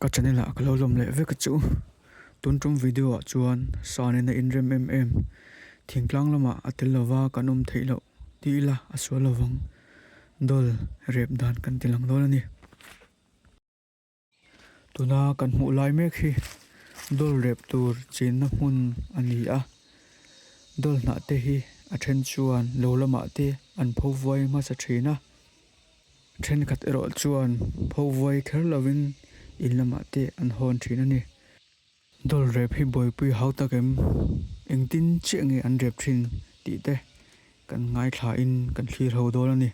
Ka channel ah ka lo lawm leh vek a chu. Tun tum video ah chuan sa nen a inrem em em. Thingtlang lamah a tel lova kan awm theih loh ti ila a sual lovang. Dawl rep dan kan ti lang dawn a ni. Tuna kan hmuh lai mek hi dawl rep tur chenna hmun a ni a. Dawl hnah te hi a then chuan lo lamah te an pho vuai hmasa thin a. Thenkhat erawh chuan pho vuai kher lovin in lamah te an hawn thin a ni. Dawl rep hi buaipui hau tak em? Engtin chiah nge an rep thin tih te kan ngaithla in kan thlir ho dawn a ni.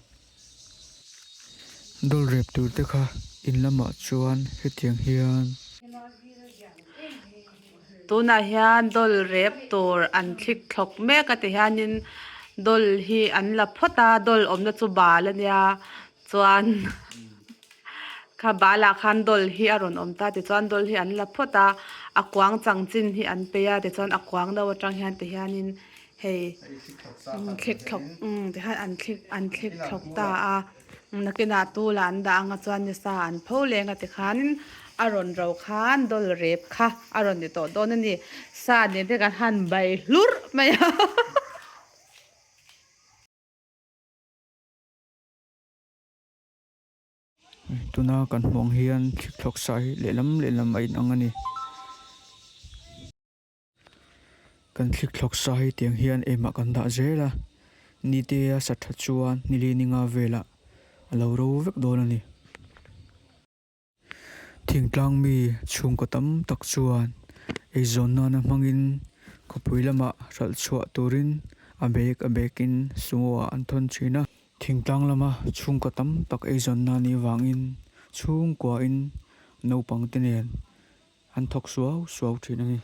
Dawl rep tur te kha in lamah chuan hetiang hian. Tunah hian dawl rep tur an thlik thlawk mek a ti hianin dawl hi an la phawt a dawl awmna chu bal ania chuan kha balah khan dawl hi a rawn awm ta tichuan dawl hi an la phawt a a kuang chang chin hi an peih a tichuan a kuang deuh atang hian ti hianin hei thlik thlawk tikhan an thlik an thlik thlawk ta a. Nakinah tula an dah anga chuan ni sa an pho leng a tikhanin a rawn ro khan dawl rep kha a rawn ni tawh dawn a ni. Sa nen te kan han bai hlurh mai a. Tuna kan hmuh ang hian thlikthlawk sa hi lehlam lehlam a inang a ni. Kan thlikthlawk sa hi tiang hian emah kan dah zel a, nite a sa tha chuan nili ninga velah a lo ro vek dawn a ni. Thingtlang mi chhungkaw tam tak chuan eizawn nana hmangin khawpui lamah hralh chhuah turin a bag a bag in sumo ah an thawn thin a. Thingtlang lama chhungkaw tam tak eizawn nan nih vangin chhungkuain naupang te nen an thawk suau suau thin a ni.